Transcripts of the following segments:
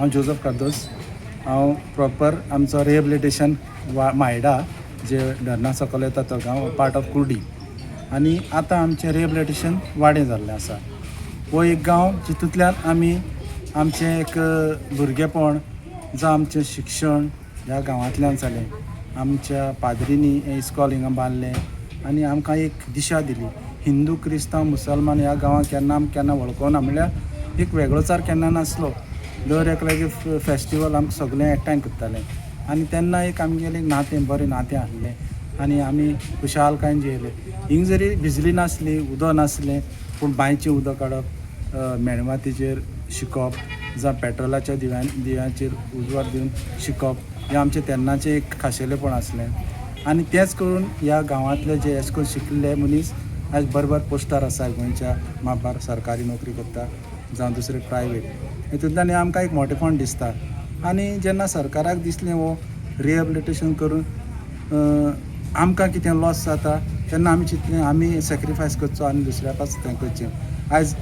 हांव जोजफ कार्दोज. हांव प्रॉपर आमचो रिहेबिलिटेशन वा मायडा जे धरणा सकयल येता तो गांव, पार्ट ऑफ कुर्डी. आनी आतां आमचें रिहेबिलिटेशन वाडें जाल्लें आसा. हो एक गांव जितूंतल्यान आमी आमचें एक भुरगेपण जावं आमचें शिक्षण ह्या गांवांतल्यान जालें. आमच्या पाद्रींनी हें इस्कॉल हिंगा बांदलें आनी आमकां एक दिशा दिली. हिंदू, क्रिस्तांव, मुसलमान ह्या गांवांत केन्ना आमकां केन्ना वळखना, म्हणल्यार एक वेगळोचार केन्ना नासलो. दर एकल्यागे फेस्टिवल आमकां सगळें एकठांय करताले आनी तेन्ना एक आमगेलें एक नातें, बरें नातें आसलें आनी आमी खुशालकायेन जियेले. हिंग जरी बिजली नासली, उदक नासलें, पूण बांयचें उदक काडप, मेणवातीचेर शिकप जावं पेट्रोलाच्या दिव्याचेर उजवाड दिवन शिकप हें आमचें तेन्नाचें एक खाशेलेपण आसलें. आनी तेंच करून ह्या गांवांतले जे अशें करून शिकिल्ले मनीस आयज बरे बरे पोस्टार आसा, गोंयच्या मापार सरकारी नोकरी करता जावं दुसरे प्रायवेट. हितूंतल्यान हें आमकां एक मोटेपण दिसता. आनी जेन्ना सरकाराक दिसलें हो रिहेबिलिटेशन करून आमकां कितें लॉस जाता, तेन्ना आमी चिंतलें आमी सॅक्रिफायस करचो आनी दुसऱ्या पास तें करचें. आयज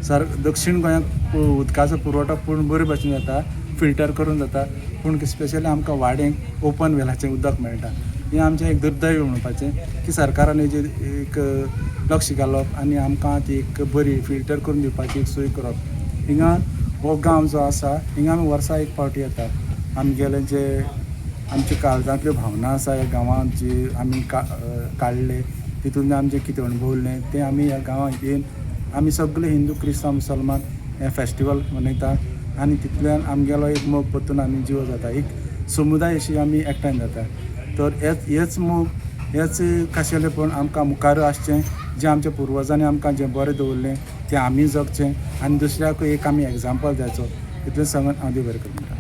सर दक्षीण गोंयांत उदकाचो पुरवठो पूण बरे भशेन जाता, फिल्टर करून जाता, पूण स्पेशली आमकां वाडेंक ओपन वेलाचें उदक मेळटा. हें आमचें एक दुर्दैव म्हणपाचें की सरकारान हेजेर एक लक्ष घालप आनी आमकां ती एक बरी फिल्टर करून दिवपाची एक सोय करप. हिंगा हो गांव जो आसा, हिंगा आमी वर्सा एक फावटी येता. आमगेले जे आमच्या काळजांतल्यो भावना आसा, ह्या गांवांत जी आमी काडले, तितून आमचें कितें अणभवलें तें आमी ह्या गांवांत येवन आमी सगळे हिंदू, क्रिस्तांव, मुसलमान हें फेस्टिवल मनयता आनी तितल्यान आमगेलो एक मोग परतून आमी जिवो जाता, एक समुदाय अशी आमी एकठांय जाता. तर हेच हेच मोग, हेच खाशेलेपण आमकां मुखारूय आसचें. जें आमच्या पुर्वजांनी आमकां जें बरें दवरलें तें आमी जगचें आनी दुसऱ्याकूय एक आमी एग्जाम्पल द्याचो. इतलें सांगून हांव देव बरें करूं म्हणटा.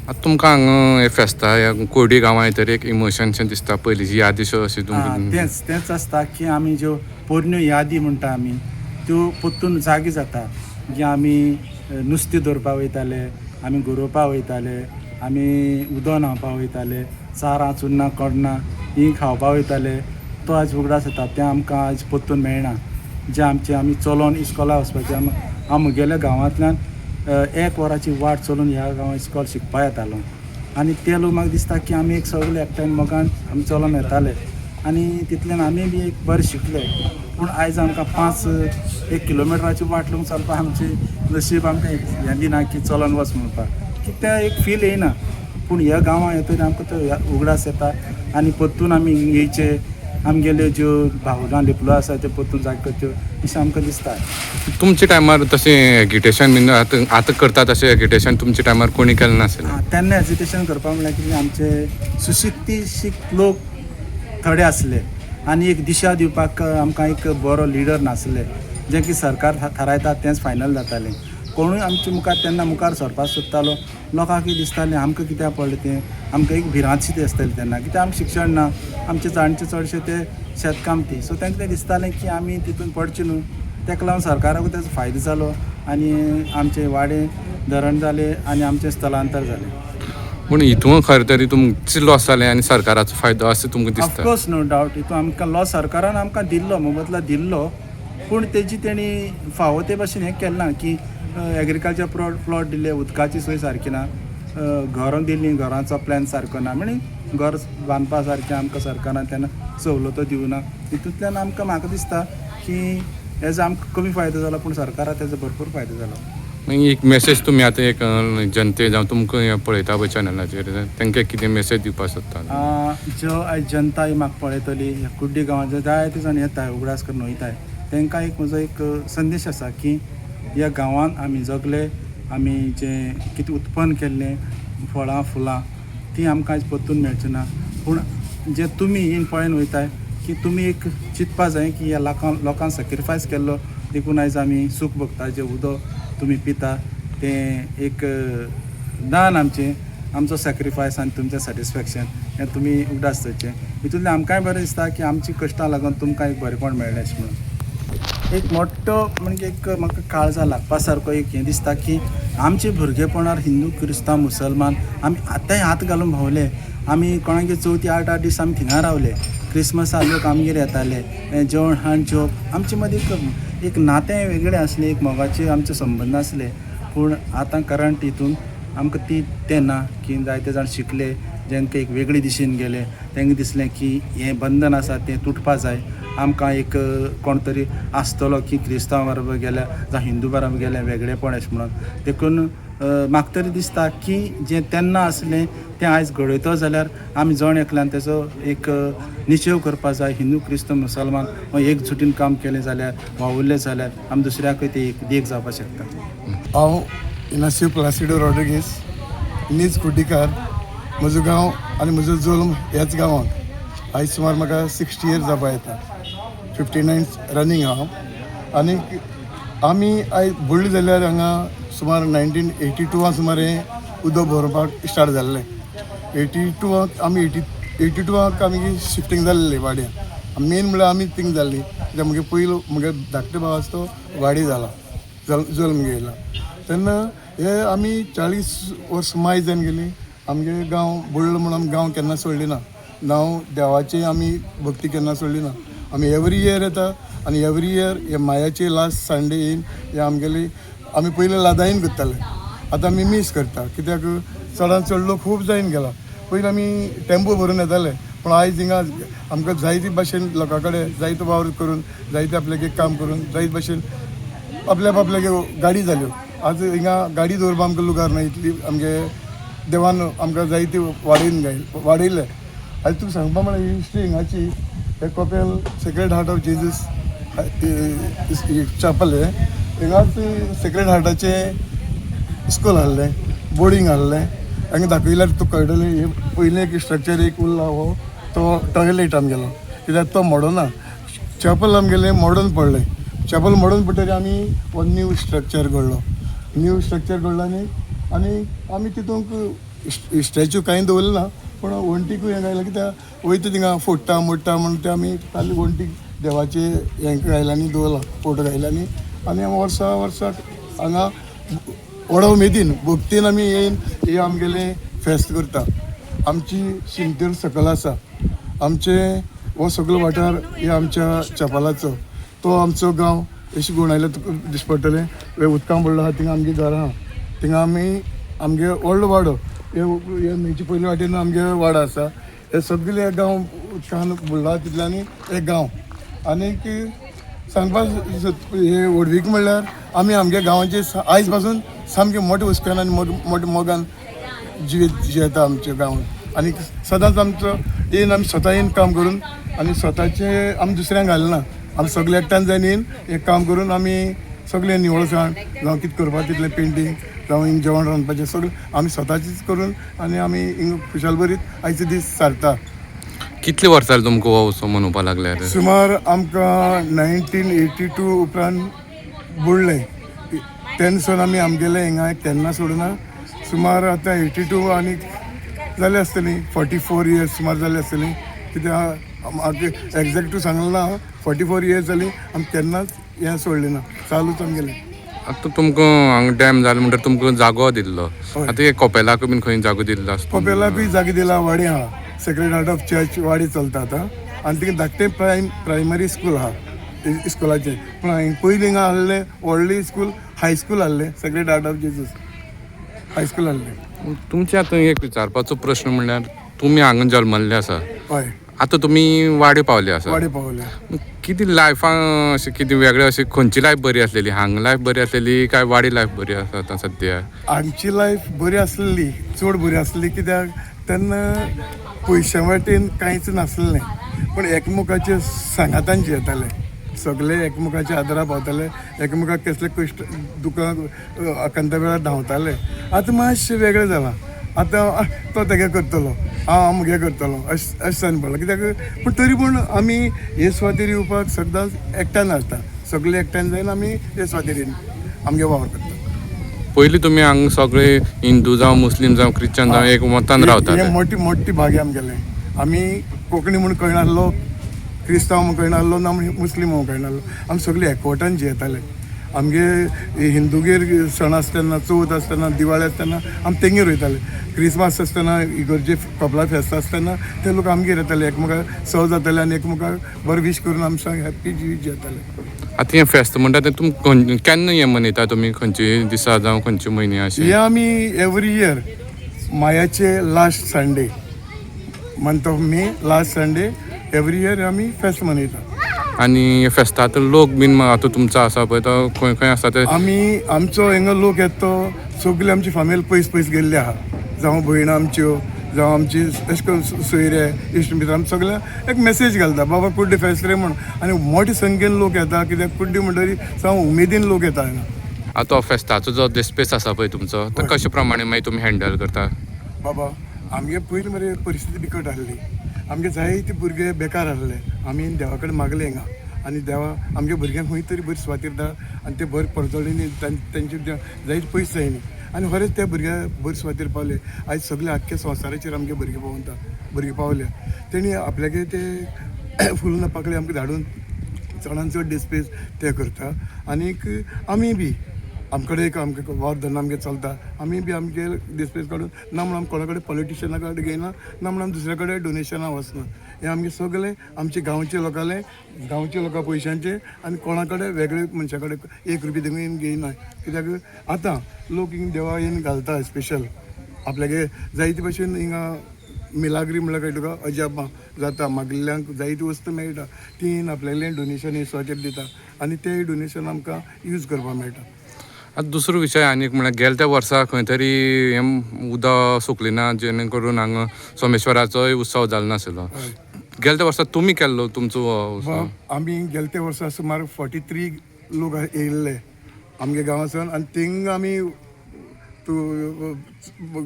आतां तुमकां हांगा हे फेस्ता ह्या कोडी गांवां येतरी एक इमोशनशें दिसता, पयलींची यादी अशी तुमकां? तेंच तेंच आसता की आमी ज्यो पोरण्यो यादी म्हणटा आमी, त्यो परतून जागी जाता की आमी नुस्तें धरपा वयताले, आमी गरोवपा वयताले, आमी उदक न्हांवपा वयताले, चारां, चुन्नां, कोडणां हीं खावपा वयताले. तो आयज उगडास येता. तें आमकां आयज परतून मेळना. जें आमचें आमी चलोन इस्कॉला वचपाचें, हांव म्हगेल्या गांवांतल्यान एक वराची वाट चलून ह्या गांवांत इस्कॉल शिकपा येतालो आनी ते लोक म्हाका दिसता की आमी एक सगळे एकठांय मोगान आमी चलोन येताले आनी तितल्यान आमी बी एक बरें शिकले. पूण आयज आमकां पांच एक किलोमिटराची वाट लागून चलपाक आमची नशीब आमकां हें दिना की चलोन वच म्हणपाक की तें एक फील येयना. पूण ह्या गांवां येतकीर आमकां तो उगडास येता आनी परतून आमी येयचे, आमगेल्यो ज्यो भावना लिपलो आसा त्यो परतून जाग करच्यो अशें आमकां दिसता. तुमच्या टायमार तशें एजिटेशन बीन आतां आतां करता तशें एजिटेशन तुमच्या टायमार कोणी केलें नासलें? आं, तेन्ना एजिटेशन करपाक म्हणल्यार कितें, आमचे सुशिक्षीत लोक थोडे आसले आनी एक दिशा दिवपाक आमकां एक बरो लिडर नासले. जें की सरकार थारायता तेंच फायनल जातालें. कोणूय आमचे मुखार तेन्ना मुखार सरपाक सोदतालो, लोकांक कितें दिसतालें, आमकां कित्याक पडलें तें. आमकां एक भिरांतशी ती आसताली तेन्ना, कित्याक आमकां शिक्षण ना, आमचे जाणटे चडशे ते शेतकामती, सो तांकां तें दिसतालें की आमी तितून पडचें न्हू. ताका लागून सरकाराकूय ताजो फायदो जालो आनी आमचें वाडें धरण जालें आनी आमचें स्थलांतर जालें. पूण हितून खरें तरी तुमचें लॉस जालें आनी सरकाराचो फायदो अशें तुमकां दिसता? ऑफकोर्स, नो डावट. हितून आमकां लॉस, सरकारान आमकां दिल्लो मोबदला दिल्लो, पूण तेजी तेणी फावो ते भाशेन हें केलें ना की एग्रीकल्चर प्लॉट दिले, उदकाची सोय सारकी ना, घरां दिलीं, घरांचो प्लॅन सारको ना, म्हणजे घर बांदपा सारकें आमकां सरकारान तेन्ना सवलतो दिवना. हितूंतल्यान आमकां, म्हाका दिसता की हेजो आमकां कमी फायदो जाला, पूण सरकाराक तेजो भरपूर फायदो जालो. मागीर एक मेसेज तुमी आतां एक जनते जावं तुमकां हें पळयता पळय चॅनलाचेर, तांकां कितें मेसेज दिवपाक सोदता? ज्यो आयज जनता ही म्हाका पळयतली, ह्या कुड्डी गांवांत जायते जाण येताय, उगडास करून वयताय, तांकां एक म्हजो एक संदेश आसा की ह्या गांवांत आमी जगले, आमी जें कितें उत्पन्न केल्लें, फळां फुलां, तीं आमकां आयज परतून मेळचें ना. पूण जें तुमी इन पळयन वयताय की तुमी एक चिंतपा जाय की ह्या लोकांक सॅक्रिफायस केल्लो देखून आयज आमी सूख भोगता. जें उदक तुमी पिता तें एक दान आमचें, आमचो सॅक्रिफायस आनी तुमचें सॅटिस्फॅक्शन हें तुमी उगडास दवरचें. हितूंतल्यान आमकांय बरें दिसता की आमची कश्टां लागून तुमकां एक बरेंपण मेळ्ळें अशें म्हणून. एक मोठो म्हणजे एक म्हाका काळजा लागपा सारको एक हें दिसता की आमचे भुरगेपणार हिंदू, क्रिस्तांव, मुसलमान आमी आतांय हात घालून भोंवले. आमी कोणागेर चवथी आठ आठ दीस आमी थिंगा रावले. क्रिसमसा लोक आमगेर येताले, हें जेवण हाण जेवप. आमचे मदीं एक एक नातें वेगळें आसलें, एक मोगाचे आमचे संबंद आसले. पूण आतां करंट हितून आमकां ती तें ना की जायते जाण शिकले, जेंका एक वेगळी दिशेन गेले, तांकां दिसलें की हें बंधन आसा तें तुटपा जाय. आमकां एक कोण तरी आसतलो की क्रिस्तांव बरोबर गेल्या जावं हिंदू बरोबर गेल्या वेगळेपण अशें म्हणून. देखून म्हाका तरी दिसता की जें तेन्ना आसलें तें आयज घडयतो जाल्यार आमी जण एकल्यान तेजो एक निशेव करपा जाय. हिंदू, क्रिस्तांव, मुसलमान हो एकजुटीन काम केलें जाल्यार, वावुरले जाल्यार आमी दुसऱ्याकूय ते एक देख जावपाक शकता. हांव इनासियो प्लासिडो रॉड्रिगीस, नीज कुड्डीकार. म्हजो गांव आनी म्हजो जल्म ह्याच गांवांत. आयज सुमार म्हाका 60 इयर्स जावपा येता, 59 रनींग हांव. आनी आमी आयज बुडले जाल्यार हांगा सुमार 1982 सुमार हें उदक भरपाक स्टार्ट जाल्लें. 82 आमी 82 आमी शिफ्टींग जाल्लें वाड्यार. मेन म्हणल्यार आमी थिंग जाल्ली कित्याक म्हगे पयलो म्हगे धाकटो भाव आसा तो वाडी जाला, जल्म घेयला तेन्ना. हे आमी 40 वर्स माय जावन गेली. आमगे गांव बुडलो म्हणून आमी गांव केन्ना सोडली ना. नांव देवाची आमी भक्ती केन्ना सोडली ना. आमी एवरी इयर येता आनी एवरी इयर हे मायाचे लास्ट संडे येवन हे आमगेली आमी पयलीं लादाईन करताले, आतां आमी मीस करता कित्याक चडान चड लोक खूब जायन गेला. पयलीं आमी टेम्पो भरून येताले, पूण आयज हिंगा आमकां जायते भाशेन लोकां कडेन जायतो वावर करून, जायते आपल्याक काम करून, जायते भाशेन आपल्या आपल्याक गाडी जाल्यो. आज हिंगा गाडी दवरपाक आमकां लुगार ना. इतली आमगे देवान आमकां जायती वाडयन गाय वाडयले. आयज तुका सांगपा म्हळ्यार हिस्ट्री हिंगाची, हे कपेल sacred heart of Jesus chapel, हें हिंगाच सेक्रेड हार्टाचें स्कूल आहलें, बोर्डींग आहलें. हांगा दाखयल्यार तुका कळटलें. हे पयलें एक स्ट्रक्चर एक उरला, हो तो टॉयलेट आमगेलो, कित्याक तो मोडना. चॅपल आमगेलें मोडून पडलें. चॅपल मोडून पडटकीर आमी हो न्यू स्ट्रक्चर घडलो. न्यू स्ट्रक्चर घडलो आनी आनी आमी तितूंक स्टॅच्यू कांय दवरलें ना, पूण वण्टीकूय हें घायलां कित्याक वयता थिंगा फोडटा मोडटा म्हूण ते आमी खाली वण्टीक देवाचे हें घायलां आनी दवरलां, फोटो घायला. आनी आनी वर्सा वर्साक हांगा व्हडा उमेदीन भक्तीन आमी येवन हे आमगेलें फेस्त करता. आमची शिमतेर सकयल आसा. आमचे हो सगळो वाठार हे आमच्या चॅपलाचो, तो आमचो गांव. अशें गूण आयल्यार तुका दिश्टी पडटलें. हे उदकां पडलो आहा थिंगा आमगे घरां आहा. थिंगा आमी आमगे व्हडलो वाडो, हे हे न्हंयचे पयले वाटेन आमगे वाडो आसा. हे सगळे गांव उदकान बुडला तितल्यांनी एक गांव. आनीक सांगपाक हे व्हडवीक म्हणल्यार आमी आमगे गांवाचे आयज पासून सामके मोठे हुस्क्यान आनी मोठे मोगान जिवीत जियेता आमच्या गांवांत. आनी सदांच आमचो येवन आमी स्वता येवन काम करून आनी स्वताचे आमी दुसऱ्यांक घालना. आमी सगळे एकट्यान जावन येवन एक काम करून आमी सगळें निवळसाण जावं कितें करपाक तितलें पेंटींग जावं हिंग जेवण रांदपाचें सगळें आमी स्वताचीच करून आनी आमी हिंग खुशाल बरीत आयचे दीस सारता. कितले वर्सां जाली तुमकां हो उत्सव मनोवपाक लागल्यार? सुमार आमकां 1982 उपरांत बुडलें तेन्ना आमी आमगेलें हिंगा केन्ना सोडना. सुमार आतां 82 आनी जाले आसतली 44 इयर्स सुमार जाले आसतली. कित्याक म्हाका एग्जॅक्ट सांगलें ना, 44 इयर्स जाली आमी केन्नाच हें सोडलें ना, चालूच आमगेलें. आतां तुमकां हांगा डॅम जालें म्हणटकीर तुमकां जागो दिल्लो. हय. आतां हे कोपेलाक बीन खंय जागो दिल्लो आसता? कोपेलाकूय जागे दिला. वाडी आहा, सेक्रेड हार्ट ऑफ चर्च वाडी चलता आतां. आनी थिंगा धाकटें प्रायमरी स्कूल आहा इस्कुलाचें. पूण हांवें पयलीं हिंगा आहलें व्हडलें स्कूल, हायस्कूल आहलें, sacred heart of Jesus high school आहलें. तुमचें आतां एक विचारपाचो प्रश्न म्हणल्यार तुमी हांगा जल्मल्ले आसा. हय. आतां तुमी वाडे पावले आसा. वाडे पावले. कितें लायफान अशें कितें वेगळें अशें, खंयची लायफ बरी आसलेली? हांगा लायफ बरी आसलेली काय वाडी लायफ बरी आसा आतां सद्या? आमची लायफ बरी आसलेली, चड बरी आसली, कित्याक तेन्ना पयशां वाटेन कांयच नासलें, पूण एकमेकाचे सांगातान जियेताले. सगळे एकमेकाच्या आदारा पावताले, एकमेकाक कसले कश्ट दुकां आकांता वेळार धांवताले. आतां मातशें वेगळें जालां. आतां तो तेगे करतलो, हांव म्हगे करतलो, अशें अशें जावन पडलां कित्याक. पूण तरी पूण आमी हे सुवातेर येवपाक सदांच एकट्यान आसता. सगळे एकट्यान जावन आमी हे सुवातेर येवन आमगे वावर करता. पयलीं तुमी हांगा सगळे हिंदू जावं, मुस्लीम जावं, क्रिश्चन जावं, एक मतान हे रावताले. मोठी मोठी भागी आमगेले. आमी कोंकणी म्हूण कळनासलो, क्रिस्तांव म्हूण कळनासलो ना मुस्लीम म्हूण कळनासलो. आमी सगळे एकवटान जियेताले. आमगे हिंदूगेर सण आसतना, चवथ आसतना, दिवाळी आसतना आमी तेंगेर वयताले. क्रिसमस आसतना, इगर्जे कपला फेस्त आसतना ते लोक आमगेर येताले. एकमेकाक सव जाताले आनी एकमेकाक बरें वीश करून आमी हॅप्पी जिवीत जियेताले. आतां हें फेस्त म्हणटा तें तुमी केन्ना हें मनयता तुमी, खंयचे दिसा जावं खंयचे म्हयने अशें? हे आमी एवरी इयर मायाचे last Sunday, month of May last Sunday every year आमी फेस्त मनयता. आनी हे फेस्तांत लोक बीन आतां तुमचो आसा पळय तो खंय खंय आसा ते? आमी आमचो हिंगा लोक येता तो सगळे आमची फामील पयस पयस गेल्ली आहा, जावं भयणां आमच्यो, जावं आमची अशें करून सोयरे इश्ट मित्र, आमी सगळ्यांक एक मेसेज घालता, बाबा कुड्डे फेस्त रे म्हूण. आनी मोठे संख्येन लोक येता, कित्याक कुड्डे म्हणटरी सामको उमेदीन लोक येता हांगा. आतां हो फेस्ताचो जो देस्पेस आसा पळय तुमचो, तो कशे प्रमाणे मागीर तुमी हँडल करता? बाबा आमगे पयलीं मरे परिस्थिती बिकट आहली, आमगे जायते भुरगे बेकार आहले. आमी देवा कडेन मागले हिंगा आनी देवा आमगे भुरग्यांक खंय तरी बरी सुवातेर धाड आनी ते बरे परजळिनी तेंचे जायते पयस जायनी. आनी खरेंच ते भुरगे बरे सुवातेर पावले. आयज सगळे आख्खे संवसाराचेर आमगे भुरगे भोंवता, भुरगे पावले. तेणी आपल्यागे ते फुलां पाकळी आमकां धाडून चडान चड डिस्पेस ते करता. आनीक आमी बी आमकडे एक आमकां वावर धंदो आमगे चलता, आमी बी आमगे डिस्पेस काडून ना म्हणून आमी कोणा कडेन पॉलिटिशना कडेन घेयना, ना म्हणून आमी दुसऱ्या कडेन डोनेशना वचना. हें आमगे सगळें आमचे गांवचे लोकांले, गांवचे लोकां पयशांचे, आनी कोणा कडेन वेगळे मनशा कडेन एक रुपया देखून घेयना. कित्याक आतां लोक हिंग देवा येवन घालता स्पेशल आपल्यागे जायते भशेन. हिंगा मिलाग्री म्हणल्यार कळटा तुका, अजापां जाता, मागिल्ल्यांक जायती वस्तू मेळटा, ती आपल्याले डोनेशन हे सुवातेर दिता आनी ते डोनेशन आमकां यूज करपाक मेळटा. आतां दुसरो विशय आनी एक म्हळ्यार गेल्या त्या वर्सा खंय तरी हें उदक सुकलें ना, जेणे करून हांगा सोमेश्वराचोय उत्सव जालो नासलो. गेल्या त्या वर्सा तुमी केल्लो तुमचो हो उत्सव? बाब, आमी गेले ते वर्सा सुमार 43 लोक येयल्ले आमगे गांवांसून आनी थिंग आमी तूं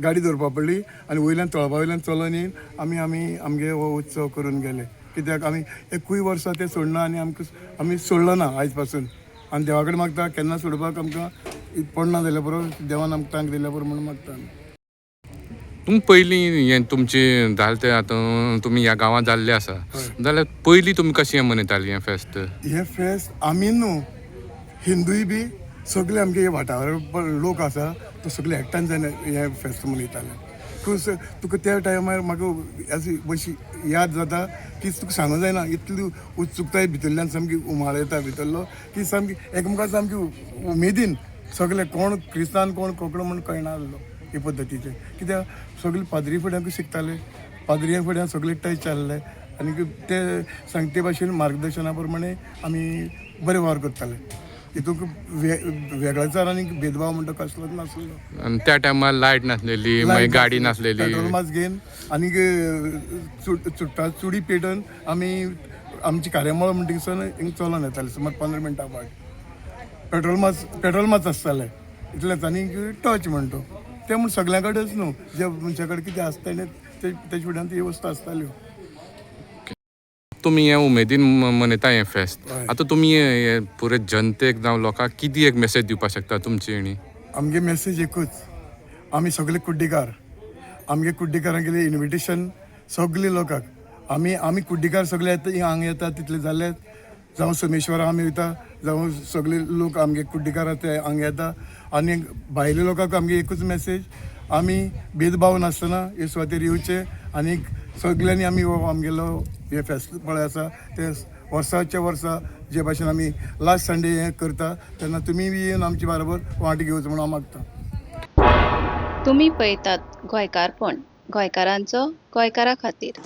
गाडी दवरपा पडली आनी वयल्यान तळपा वयल्यान चलोन येवन आमी आमी आमगे हो उत्सव करून गेले. कित्याक आमी एकूय वर्सा तें सोडना आनी आमकां आमी सोडलो ना आयज पासून. आनी देवा कडेन मागता केन्ना सोडपाक आमकां पडना जाल्यार पुरो, देवान आमकां तांक दिल्या पुरो म्हणून मागता आमी. तुमी पयलीं हें तुमचें जालें तें, आतां तुमी ह्या गांवांत जाल्ले आसा जाल्यार पयलीं तुमी कशें मनयतालीं हें फेस्त? हें फेस्त आमी न्हू, हिंदूय बी सगळे आमगे हे वाठारा लोक आसा तो सगळे एकठांय जावन हें फेस्त मनयताले. तुका त्या टायमार म्हाका अशी बशी याद जाता की तुका सांगूंक जायना, इतली उत्सुकताय भितरल्यान सामकी उमाळ येता भितरलो की सामकी एकामेका सामकी उमेदीन सगळे, कोण क्रिस्तान कोण कोंकणो म्हूण कळना आसलो हे पद्दतीचे. कित्याक सगळे पाद्री फुड्यांकूच शिकताले, पाद्रियां फुड्यान सगळे टच आहले आनी ते सांगते भाशेन मार्गदर्शना प्रमाणे आमी बरे वावर करताले. हितूंक वेगळेचार आनी भेदभाव म्हणटा कसलोच नासलो. आनी त्या टायमार लायट नासलेली, मागीर गाडी नासलेली. पेट्रोल मास घेवन आनीक चुट्टा चुडी पेटोवन आमी आमची कार्यामळ म्हणटा थिंगसून हिंग चलोन येताले सुमार 15 मिनटां फाट. पेट्रोल मास आसतालें इतलेंच आनीक टॉर्च म्हणटा तें म्हूण सगळ्यां कडेच न्हू, ज्या मनशा कडेन कितें आसता तेणे तेजे फुड्यान ती वस्तू आसताल्यो. तुमी हें उमेदीन मनयता हें फेस्त. हय. आतां तुमी हें पुरे जनतेक जावं लोकांक कितें एक मेसेज दिवपाक शकता तुमची हेणी? आमगे मेसेज एकूच, आमी सगळे कुड्डीकार, आमगे कुड्डीकारांगेलें इन्विटेशन सगळे लोकांक. आमी आमी कुड्डीकार सगळे येता हांगा येता तितले जाले, जावं सोमेश्वरा आमी वयता, जावं सगळे लोक आमगे कुड्डीकार ते हांगा येता. आनी भायल्या लोकांक आमगे एकूच मेसेज, आमी भेदभाव नासतना हे सुवातेर येवचे आनी सगळ्यांनी आमी हो आमगेलो हे फेस्त पळय आसा ते वर्साच्या वर्सा जे भाशेन आमी लास्ट संडे हें करता तेन्ना तुमी बी येवन आमचे बरोबर वांटो घेवचो म्हणून हांव मागता. तुमी पळयतात गोंयकारपण, गोंयकारांचो गोंयकारा खातीर.